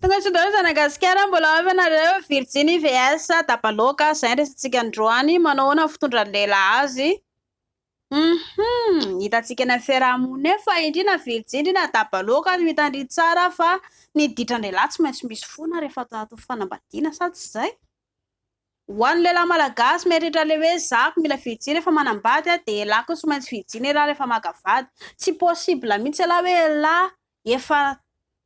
Tonga soa daholo zana Gasikara, mbola ao ve nareo? Virjiny VS Dabaloaka, izay ny resatsika androany, manao ahoana ny fitondran'ny lehilahy azy? Hum, hitantsika eny amin'ny fiaraha-monina eny fa indrindra Virjiny indrindra Dabaloaka no hitandria tsara fa ny ditran-dehilahy tsy maintsy misy foana rehefa ato anatin'ny fanambadiana sa tsy izay? Ho an'ny lehilahy malagasy mieritreritra ilay hoe zako mila virjiny rehefa manambady aho dia elah koa tsy maintsy virjiny elah rehefa maka vady. Tsy possible mihitsy elah hoe elah efa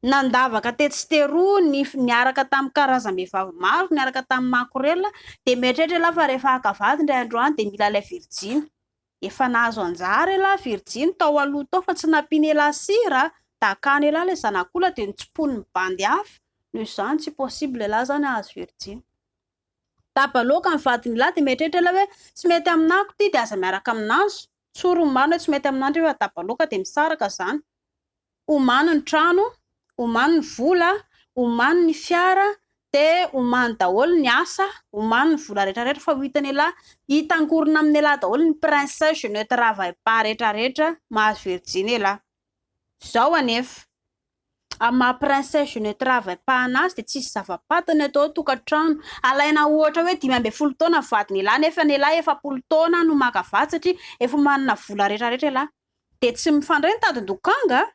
nandavaka tetsy sy teroa niaraka tamin'ny karazam-behivavy maro, niaraka tamin'ny makorelina dia mieritreritra elah fa rehefa haka vady indray andro any dia mila ilay virjiny. Efa nahazo anjara elah virjiny tao aloha tao fa tsy nampian'elah sira, dakan'elah ilay zanak'olona dia notsimponin'ny bandy hafa, noho izany tsy possible elah zany hahazo virjiny. Dabaloaka ny vadin'elah dia mieritreritra elah hoe tsy mety aminako ity dia aza miaraka aminazy, tsory ny marina hoe tsy mety aminah ndry fa dabaloaka dia misaraka zany. Omano ny trano, omano ny vola, omano ny fiara, dia omano daholo ny asa, omano ny vola rehetra rehetra fa ho hitan'elah, hitangorona amin'elah daholo ny princesse je ne travaille pas rehetra rehetra, mahazo virjiny elah. Zao anefa, amin'ny maha princesse je ne travaille pas anazy dia tsisy zava-patany atao ao tokantrano. Alaina ohatra hoe 15 taona ny vadin'elah nefa elah 40 taona no maka vady satria efa manana vola rehetra rehetra elah. Dia tsy mifandray ny tadin-dokanga a!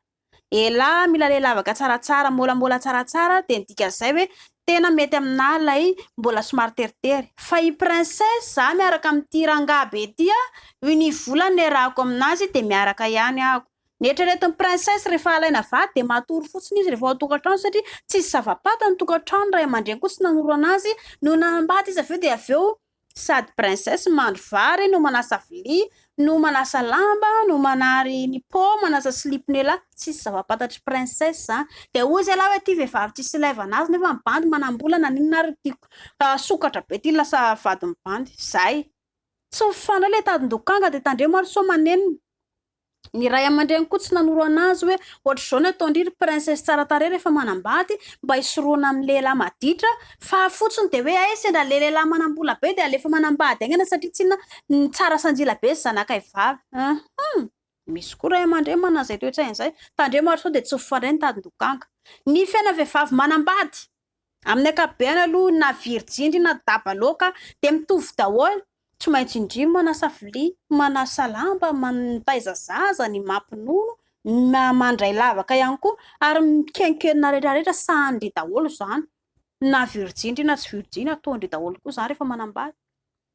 Elah mila le lavaka tsaratsara, môlamôla tsaratsara dia ny dikan'izay hoe tena mety aminah ilay mbola somary teritery. Fa i princesse za miaraka amin'ity rangahy be ity a, uni vola ny niarahako aminazy dia miaraka ihany aho. Ny eritreretin'i princesse rehefa alaina vady dia matory fotsiny izy rehefa ao an-tokantrano satria tsisy zava-pantany ny tokantrano, ray aman-dreny koa tsy nanoro anazy, no nanambady izy avy eo dia avy eo Sady princesse mandro vary no manasa vilia no manasa lamba no manary ny pot manasa slip-n'elah tsisy zava-pantatry princesse zany de hozy elah hoe ty vehivavy tsisy ilaivana azy nefa ny bandy manambola naninona ary ty sokatra be ty lasa vadin'ny bandy zay tsy mifandray le tadin-dokanga de tandremo ary sao manenina. Ny ray aman-dreny koa tsy nanoro an'azy hoe ohatr'izao ny ataon-dry ry princesse tsara tarehy rehefa manambady mba hisorohana amin'ny lehilahy maditra fa fotsiny dia hoe hay sendra le lehilahy manam-bola be dia alefa manambady haingana satria tsinona ny tsara sanjila be ny zanakay vavy. Hum! Misy koa ray aman-dreny manana izay toe-tsaina izay. Tandremo ary sao dia tsy mifandray ny tadin-dokanga. Ny fiainana vehivavy manambady Amin'ny ankapobeny aloha na virjiny na dabaloaka dia mitovy daholo, tsy maintsy indry manasa vilia, manasa lamba, mitaiza zaza, ny mampinono, mandray lavaka ihany koa ary mikenkenina rehetra rehetra sahanin-dry daholo izany, na virjiny na tsy virjiny ataon-dry daholo koa izany rehefa manambady.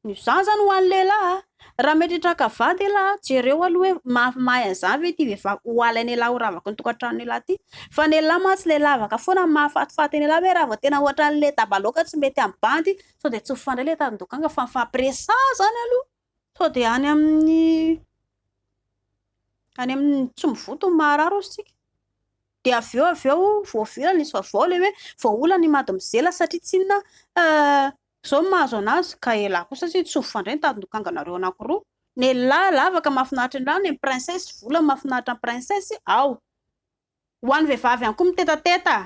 Izany zany ho an'ny lehilahy a! Raha mety hitraka vady elah, jereo aloha hoe mahay an'izany ve ity vehivavy ho alain'elah ho ravaky ny tokantranon'elah ity? Fa ny lehilahy mantsy ilay lavaka foana no mahafatifaty an'elah hoe raha vao tena ohatran'ilay dabaloaka tsy mety amin'ny bandy sao dia tsy mifandray ilay tadin-dokanga fa mifampiresaha zany aloha sao dia any amin'ny any amin'ny tsy mivoto ny maharary hozy tsika. Dia avy eo avy eo voavela nisy vaovao ilay hoe voaolana i madimizela satria tsinona Zao no mahazo anazy ka elah kosa tsy tsy mifandray ny tadin-dokanganareo anakiroa. Ny elah lavaka mahafinaritra elah ny princesse vola mahafinaritra ny princesse ao. Ho an'ny vehivavy ihany koa mitetateta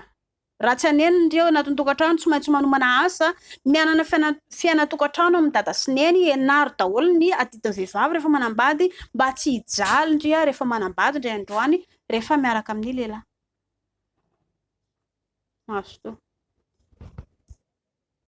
raha tsy haneno ndry ao anatin'ny tokantrano tsy maintsy manomana asa mianana fiainan-tokantrano amin'ny dada sy neny ianaro daholo ny adidin'ny vehivavy rehefa manambady mba tsy hijaly ndry rehefa manambady ndry androany rehefa miaraka amin'ny lehilahy. Mazotoa.